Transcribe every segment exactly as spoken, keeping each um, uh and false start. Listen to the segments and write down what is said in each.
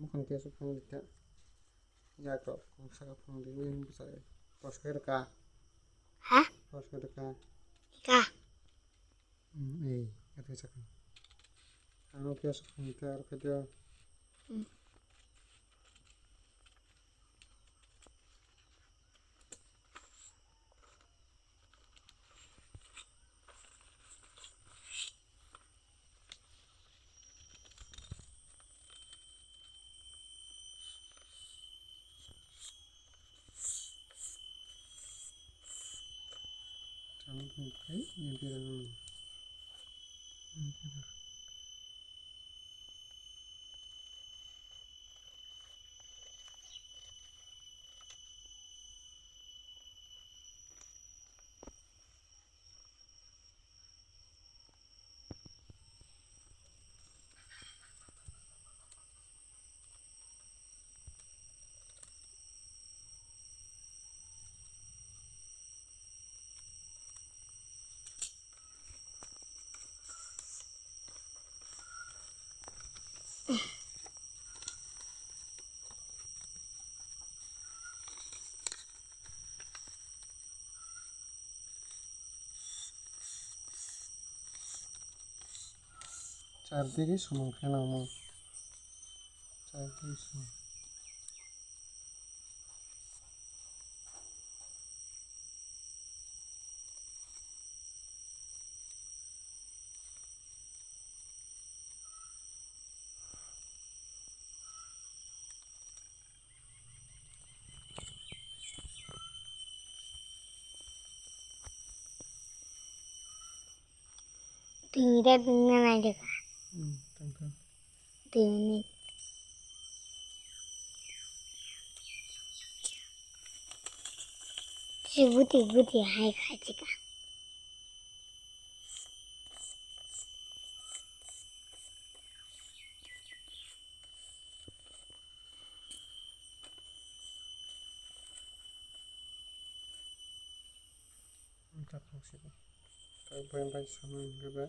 Mukhang khe aswk phang di kha. Yak rok kung saka phang di, ui bwsa. Post khe rwkha. Ha? Post khe rwkha. Ka. Hmm, ei, kat khe sakha. Ano khe aswk phang di kha, aro khe tei. Hmm. Chardigi sumung khe nangmo. Chardigi sumung. Twi minute wngna nai de kha. Hmm, tong kha. Twi minute. Twi buti buti hai kha chika. Wngkha thok sidi. Kok bai bai sama wngkha ba.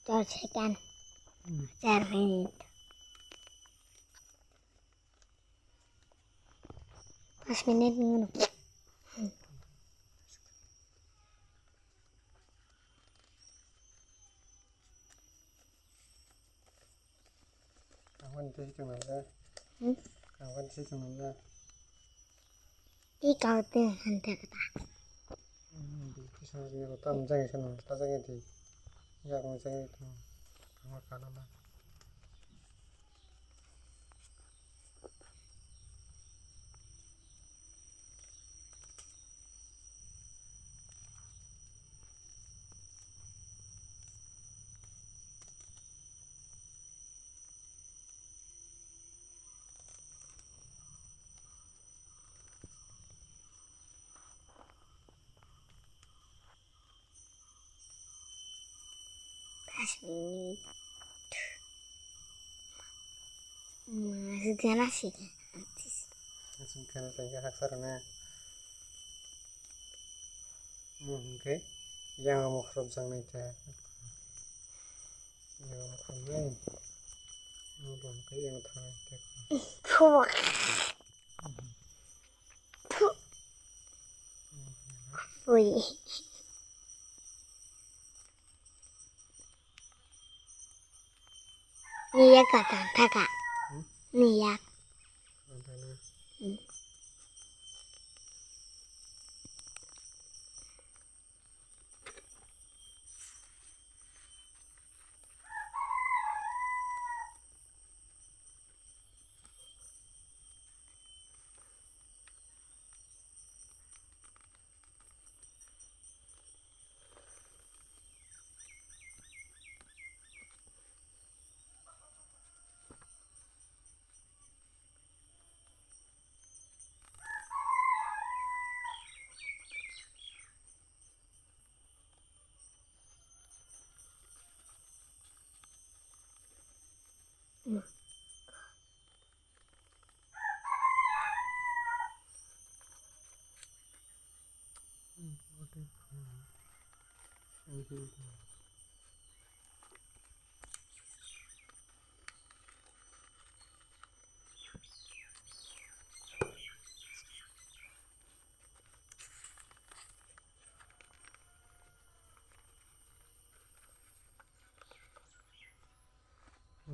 Char second. Hmm. Char minute. Pas minute ngono. Kawan tei chwng nang le. Hmm? Kawan tei chwng nang le. Tei kaw tei han tei kata. Hmm, di kisa ni ro tam jang isa nang ta jang di. Yak mo jang di. Kawan kana na. Pas minute. Gana sika. Aswk kheno tongkha haksa rwna. Omo hwnkhe yang omo khorokjaknai khe. Yang omo khoroknai. Omo bo hwnkhe yang thangnai khe. Phu. Phu. Phui. Ni yak ka tang thaka. Hmm? Ni yak. Tang thaka. Hmm.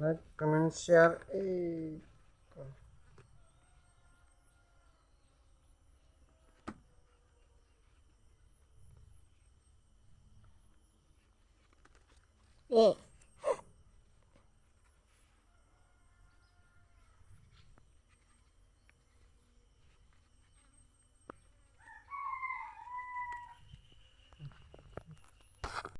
Like, comment, share, eh. Eh.